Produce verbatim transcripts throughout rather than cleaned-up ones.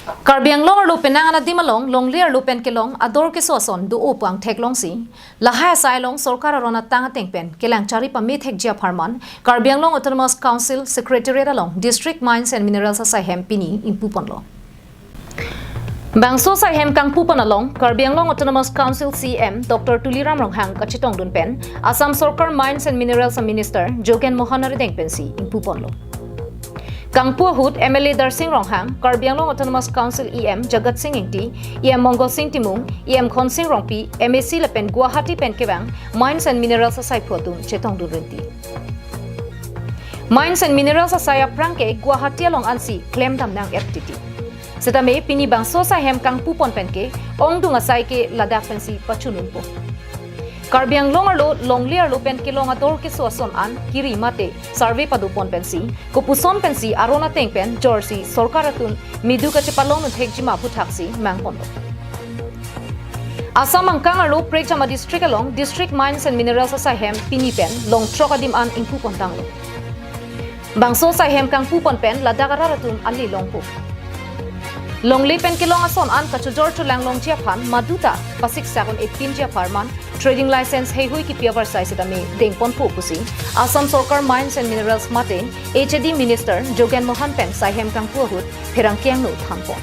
Karbi Anglong arlo penang anadim along longle arlo pen kelong ador keso ason do-o pu angthek longsi, lahai asai along sorkar aron atang ateng pen kelang chari pame thekji apharman Karbi Anglong Autonomous Council Secretariat along District Mines and Minerals asaihem pini ingpuponlo. Bangso asaihem kangpupon along Karbi Anglong Autonomous Council C M Doctor Tuliram Ronghang kachetongdun pen Assam Sorkar Mines and Minerals Minister Jogen Mohan arideng pensi ingpuponlo. Kangpu ahut M L A Darsing Ronghang, Karbi Anglong Autonomous Council E M Jagat Sing Engti, E M Mongol Sing Timung, E M Khonsing Rongpi, M A C lapen Guwahati pen kevang Mines and Minerals asaiphu atum chetongdun rinti. Mines and Minerals asai aphrang ke Guwahati along ansi klemdam nang-et titi. Setame pini bangso asaihem kangpupon pen ke ongdung asai ke ladak pensi pachununpo. Karbi Anglong arlo longle arlo pen kelong ador keso ason an kiri mate survey padopon pensi, kopuson pensi aron ateng pen jorsi sorkar atum midu kachepalongdun thekji ma aputhaksi mangponlo. Assam angkang arlo Prekjama District along District Mines and Minerals asaihem pini pen long throk adim an ingpupon tanglo. Bangso asaihem kangpupon pen ladak arat atum ali longpo. Longle pen kelong ason an kachojor cholang longji aphan maduta pasik sakon epinji apharman trading license heihui kipi avarsai setame dengponpo pusi Assam Sorkar Mines and Minerals mate H A D Minister Jogen Mohan pen asaihem kangpu ahut pherangke angno thanpon.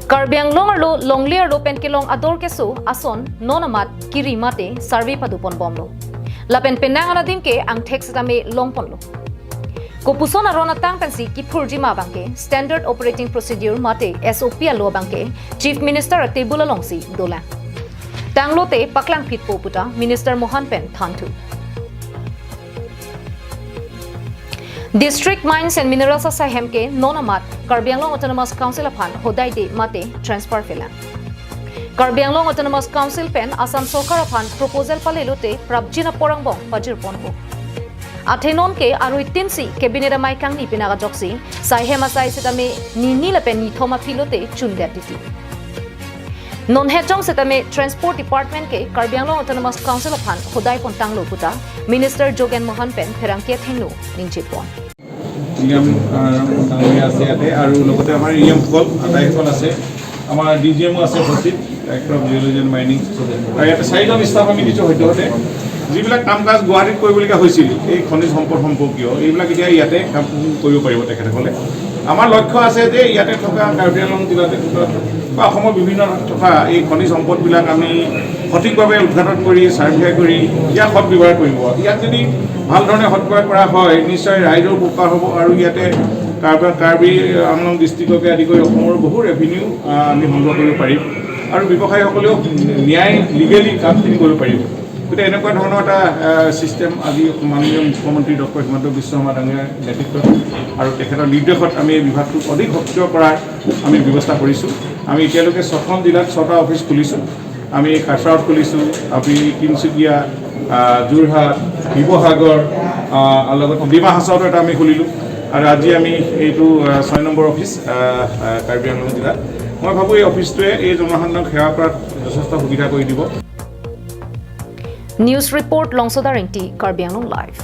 Karbi Anglong arlo longle arlo pen kelong ador keso ason non amat kiri mate survey padoponbomlo. Lapen penang anadim ke angthek setame longponlo. Kopuson aron atang pensi kiphurji ma abangke Standard Operating Procedure mate S O P alo abangke Chief Minister a-table alongsi dolang. Tanglote paklangphitpo puta Minister Mohan pen thanthu. District Mines and Minerals asaihem ke non amat Karbi Anglong Autonomous Council aphan hodai de mate transfer pelang. Karbi Anglong Autonomous Council pen Assam Sorkar aphan proposal palelote prapjin apor angbong pajirponpo. Athe non ke arui tinsi Cabinet amei kangni pinak ajoksi asaihem asai setame nini lapen nithom aphi lote chundet titi. Non hetjong setame Transport Department ke Karbi Anglong Autonomous Council aphan hodai pontanglo puta Minister Jogen Mohan pen pherangke athengno ningjepon. নিয়ম আহ, ডাঙৰীয়া আছে ইয়াতে আৰু লগতে আমাৰ ই এমসকল আটাইসকল আছে, আমাৰ ডি জি এমো আছে উপস্থিত, director of geology and mining. আৰু ইয়াতে চাৰিজন ষ্টাফ আমি দিছোঁ। সদ্যহতে যিবিলাক কাম কাজ গুৱাহাটীত কৰিবলগীয়া হৈছিল এই খনিজ সম্পদ সম্পৰ্কীয়, এইবিলাক এতিয়া ইয়াতে কাম কৰিব পাৰিব তেখেতসকলে। আমাৰ লক্ষ্য আছে যে ইয়াতে থকা কাৰ্বি আংলং জিলাতে থকা বা অসমৰ বিভিন্ন থকা এই খনিজ সম্পদবিলাক আমি সঠিকভাৱে উদ্ঘাটন কৰি, চাৰ্ভে কৰি ইয়াক সদ ব্যৱহাৰ কৰিব। ইয়াক যদি ভাল ধৰণে সদ ব্যৱহাৰ কৰা হয়, নিশ্চয় ৰাইজৰ উপকাৰ হ'ব আৰু ইয়াতে কাৰ্বি, কাৰ্বি আংলং ডিষ্ট্ৰিক্টকে আদি কৰি অসমৰ বহু ৰেভিনিউ, আহ, আমি সংগ্ৰহ কৰিব পাৰিম আৰু ব্যৱসায়ীসকলেও ন্যায় লিগেলি কামখিনি কৰিব পাৰিব। গতিকে এনেকুৱা ধৰণৰ এটা, আহ, ছিষ্টেম আজি মাননীয় মুখ্যমন্ত্ৰী ডক্টৰ হিমন্ত বিশ্ব শৰ্মা ডাঙৰীয়াৰ নেতৃত্বত আৰু তেখেতৰ নিৰ্দেশত আমি এই বিভাগটোক অধিক সক্ৰিয় কৰাৰ আমি ব্যৱস্থা কৰিছোঁ। আমি এতিয়ালৈকে ছখন জিলাত ছটা অফিচ খুলিছোঁ। আমি কাছাৰত খুলিছোঁ, আমি তিনিচুকীয়া, আহ, যোৰহাট, শিৱসাগৰ, আহ, আৰু লগতে ডিমা হাছাওতো এটা আমি খুলিলোঁ। আৰু আজি আমি এইটো, আহ, ছয় নম্বৰ অফিচ, আহ, আহ, কাৰ্বি আংলং জিলাত। মই ভাবোঁ এই অফিচটোৱে এই জনসাধাৰণক সেৱা কৰাত যথেষ্ট সুবিধা কৰি দিব। News report, Longsodar Engti, Karbi Anglong Live.